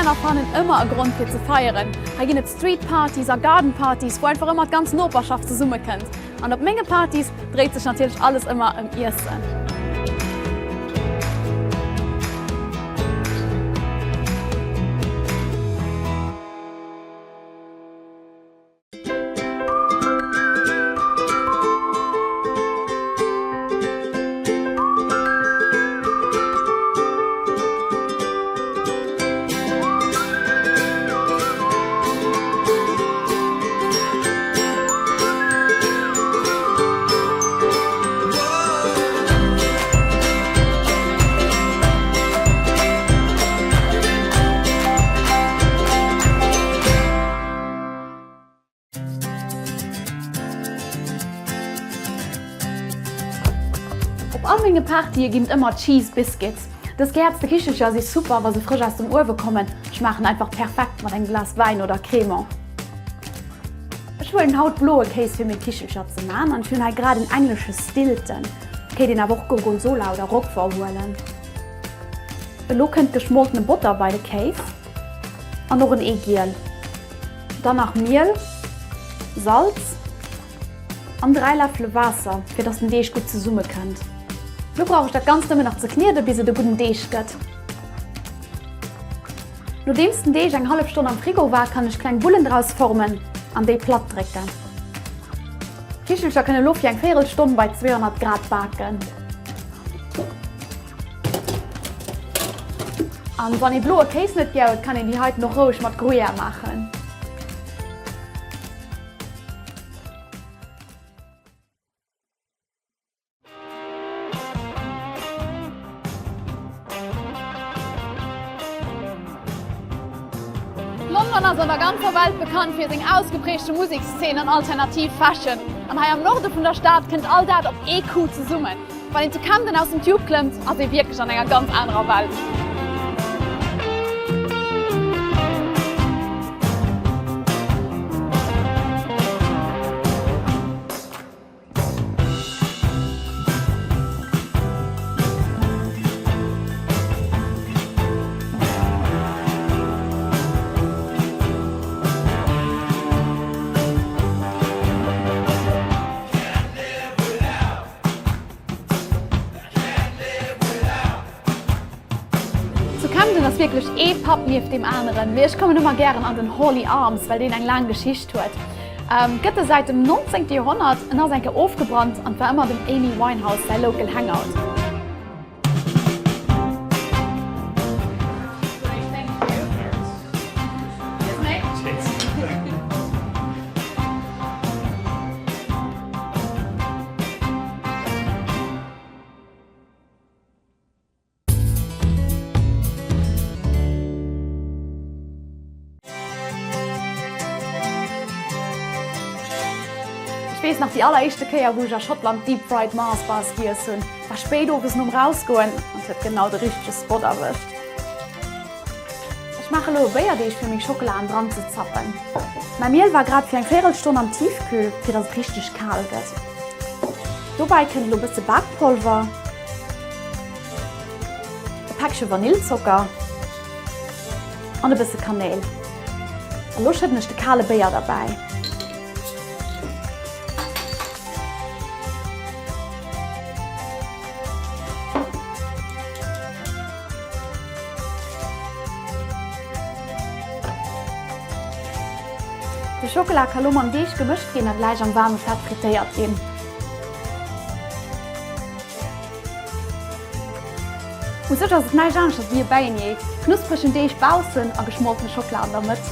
Hollänner fannen ëmmer e Grond fir ze feieren. Hei ginn et Street Partys a Garden Partys, wou einfach ëmmer d'ganz Noperschaft zesummekënnt. An op menge Partys dréit sech natierlech alles ëmmer ëm Iessen. Op all menge Partye ginn et ëmmer Cheese Biscuits. Dës gehäerzte Kichelcher si super wa se frësch aus dem Uewe kommen, schmaachen einfach perfekt mat engem Glas Wäin oder Crémant. Ech huelen haut bloe Kéis fir meng Kichelcher ze maan an ech hunn hei grad en englesche Stilton. Kéint een awer och Gorgonzola oder Roquefort huelen. Elo kënnt geschmoltene Botter bei de Kéis an och en Eegiel. Dann nach Miel, Salz an 3 Läffele Waasser, fir dass den Deeg gutt zesumme kënnt. Lo brauch ech dat Ganzt nëmmen nach ze kniede bis et e gudden Deeg gëtt. Nodeems den Deeg eng hallef Stonn am Frigo war, kann ech kleng Bullen draus formen an déi platt drécken. D'Kichelcher kënne lo fir eng véierel Stonn bei 200 Grad baken. An wann ee bloe Kéis net gär huet, kann een déi heiten och roueg mat Gruyère maachen. London ass an der ganzer Welt bekannt fir seng ausgeprägte Musekszeen an alternativ Fashion. An hei am Norde vun der Stad kënnt all dat op ee Coup zesummen. Wann een zu Camden aus dem Tube klëmmt, ass ee wierklech an enger ganz anerer Welt. Zu Camden ass wierklech ee Pub nieft deem aneren, mee ech kommen ëmmer gären an den Hawley Arms, well deen eng laang Geschicht huet. Gëtt e säit dem 19. Joerhonnert, en ass eng Kéier ofgebrannt an war ëmmer dem Amy Winehouse säi local Hangout. Ech weess nach déi alleréischte Kéier wou ech a Schottland Deep Fried Mars Bars giess hunn, war spéit owes nom rausgoen an et huet genau de richtege Spot erwëscht. Ech maache lo e Béierdeeg fir meng Schockelaen dran ze zappen. Mäi Miel war grad fir eng Véirelstonn am Tiefkühl fir dass et richteg kal gëtt. Dobäi kënnt elo bësse Bakpolver, e Päckche Vanillzocker an e bësse Kanéil. A lo schëdden ech de kale Béier derbäi. De Schockela ka lo mam Deeg gemëscht ginn a gläich am waarme Fett frittéiert ginn. U sech ass et näischt aneschters wéi e Beignet, knuspregen Deeg baussen a geschmoltene Schockela an der Mëtt.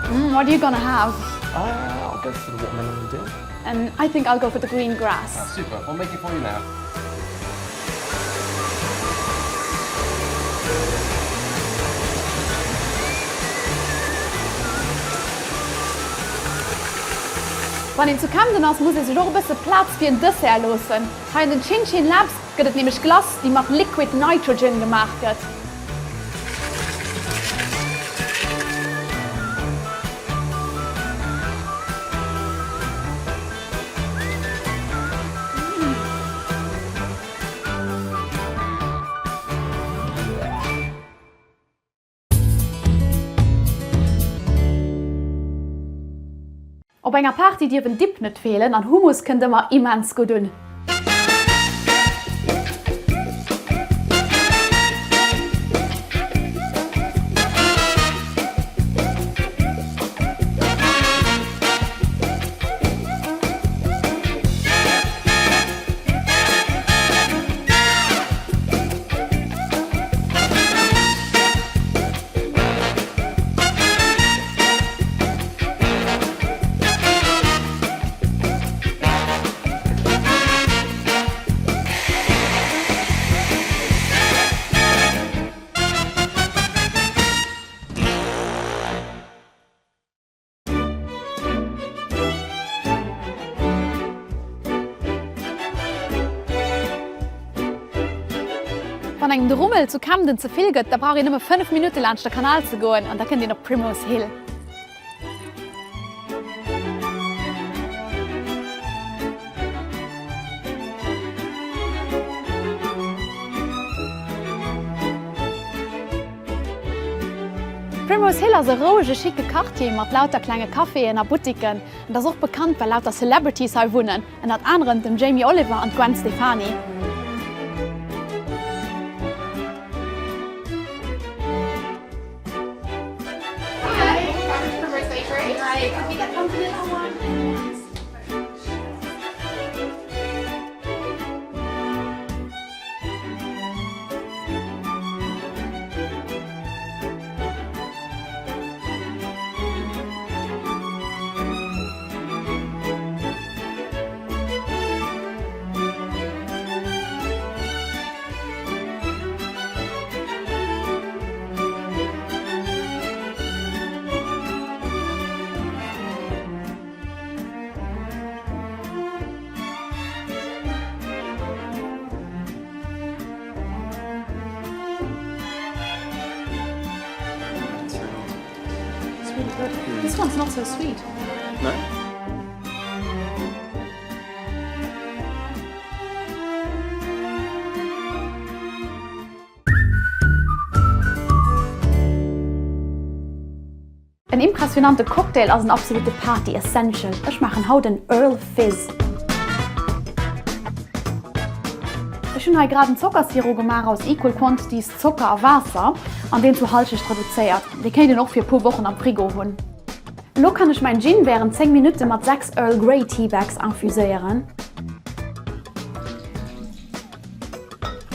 Mm, what are you gonna have? Uh, I'll go for the watermelon deal. And I think I'll go for the green grass. Ah, super, we'll make it for you now. Wann een zu Camden ass, muss ee sech och e bësse Plaz fir en Dessert loossen. Hei an den Chin Chin Labs gëtt et nämlech Glace, déi mat Liquid Nitrogen gemaach gëtt. Op enger Party dierf en Dip net feelen an Hummus kënnt ëmmer immens gutt un. Wann engem de Rummel zu Camden ze vill gëtt, da brauch een nëmme 5 Minutte laanscht de Kanal ze goen an da kënnt een op Primrose Hill. Primrose Hill ass e rouege, schicke Quartier mat lauter klenge Caféen a Buttiken. Et ass och bekannt, well lauter Celebrities hei wunnen, ënnert anerem dem Jamie Oliver an d'Gwen Stefani. This one's not so sweet. No? En impressionante Cocktail ass en absolute Party Essential. Ech maachen haut en Earl Fizz. Ech hunn hei grad en Zockersirop gemaach aus equal quantities Zocker a Waasser an deen zu Halschecht reduzéiert. Dee kéint een och fir e puer Wochen am Frigo hunn. Elo kann ech mäin Gin wärend 10 Minutte mat 6 Earl Grey Teabags infuséieren.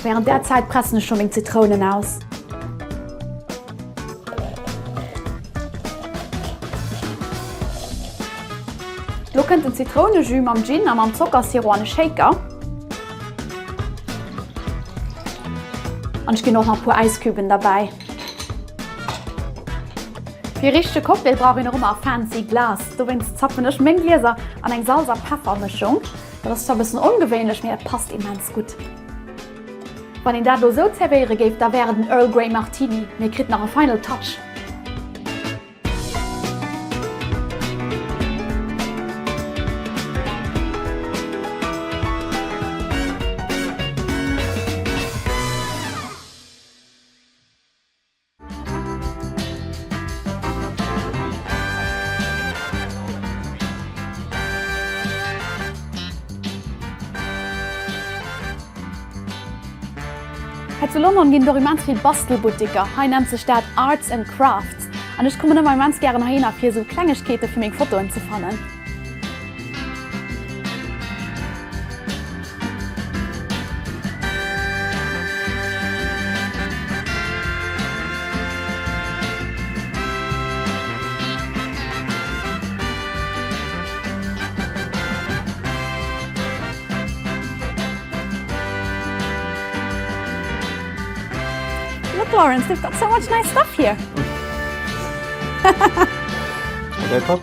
Während där Zäit pressen ech scho meng Zitrounen aus. Lo kënnt den Zitrounejus mam Gin a mam Zockersirop an e Shaker. An ech ginn och nach e puer Äiscuben derbäi. Fir e richtege Cocktail brauch een och ëmmer e fancy Glas. Dowéinst zapfen ech meng Glieser an eng Salz a Peffermëschung. Dat ass zwar bëssen ongewéinlech, mee et passt immens gutt. Wann een dat elo sou zerwéiere géif, da wär et en Earl Grey Martini, mee kritt nach e final touch. Hei zu London ginn et och immens vill Bastelbuttiker. Hei nennt sech dat Arts and Crafts an ech kommen ëmmer immens gären heihinner fir esou Klengegkeete fir meng Fotoen ze fannen. Lawrence, they've got so much nice stuff here. Okay, pop.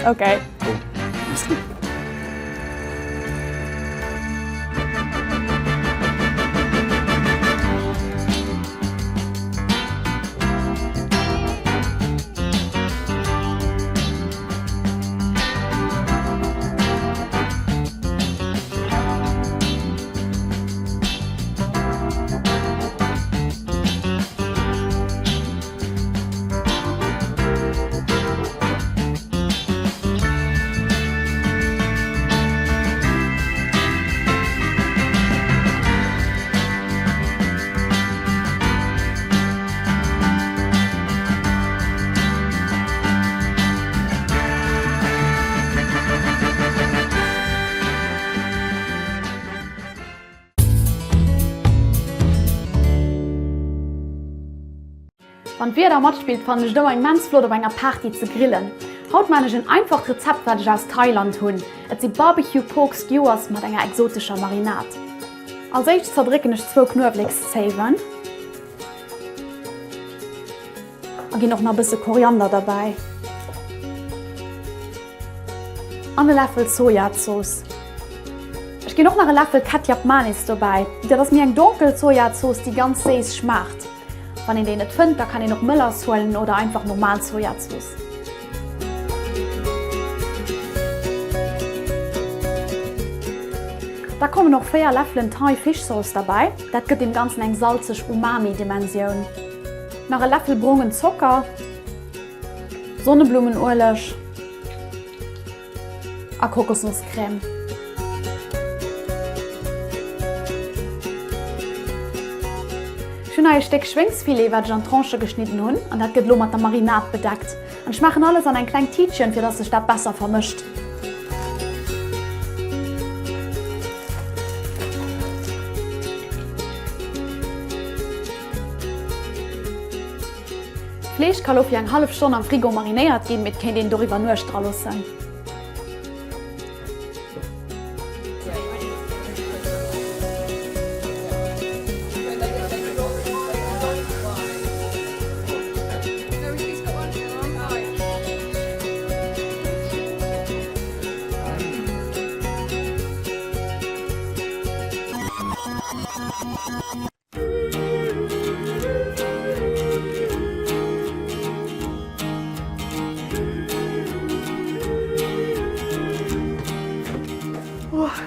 Okay. Cool. Wann d'Wieder matspillt fannen ech et ëmmer immens flott op enger Party ze grillen. Haut maan ech en einfacht Rezept wat ech aus Thailand hunn. Et si Barbecue Pork Skewers mat enger exotescher Marinade. Als éischt zerdrécken ech zwou Knuewlekszéiwen. A ginn och nach e bësse Koriander derbäi. An e Läffel Sojazooss. Ech ginn och nach e Läffel Ketjap Manis dobäi. Dat ass méi eng donkel Sojazooss, déi ganz séiss schmaacht. Wann een déi net fënnt, da kann een och Mëllers huelen oder einfach normal Sojazooss. Da kommen och 4 Läffelen Thai Fish Sauce derbäi. Dat gëtt deem Ganzen eng salzeg Umami-Dimensioun. Nach e Läffel brongen Zocker, Sonneblummenueleg a Kokosnosscrème. Ech hunn hei e Stéck Schwéngsfilet wat ech an Tranchë geschnidden hunn an dat gëtt elo mat der Marinade bedeckt. An ech maachen alles an eng kleng Tiitchen fir dass sech dat besser vermëscht. D'Fleesch ka lo fir eng hallef Stonn am Frigo marinéiert ginn, mee et kéint een et och iwwer Nuecht dra loossen.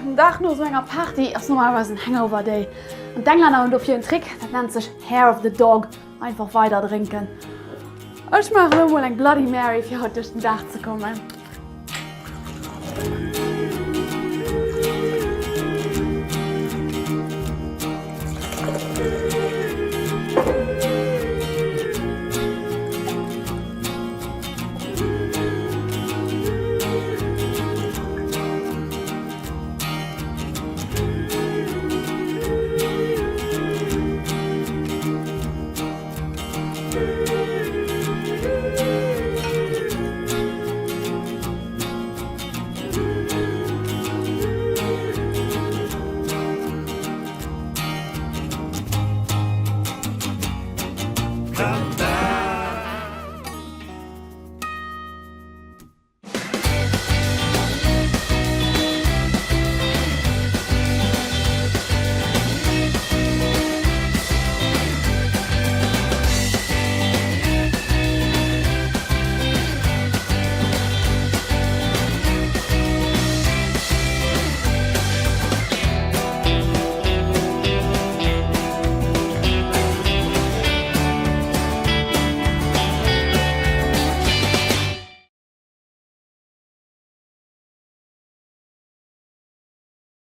Den Dag no esou enger Party ass normalerweis en Hangover Day. An d'Englänner hunn dofir en Trick, dat nennt sech Hair of the Dog, einfach weider drénken. Ech maachen elo mol eng Bloody Mary fir haut duerch den Dag ze kommen.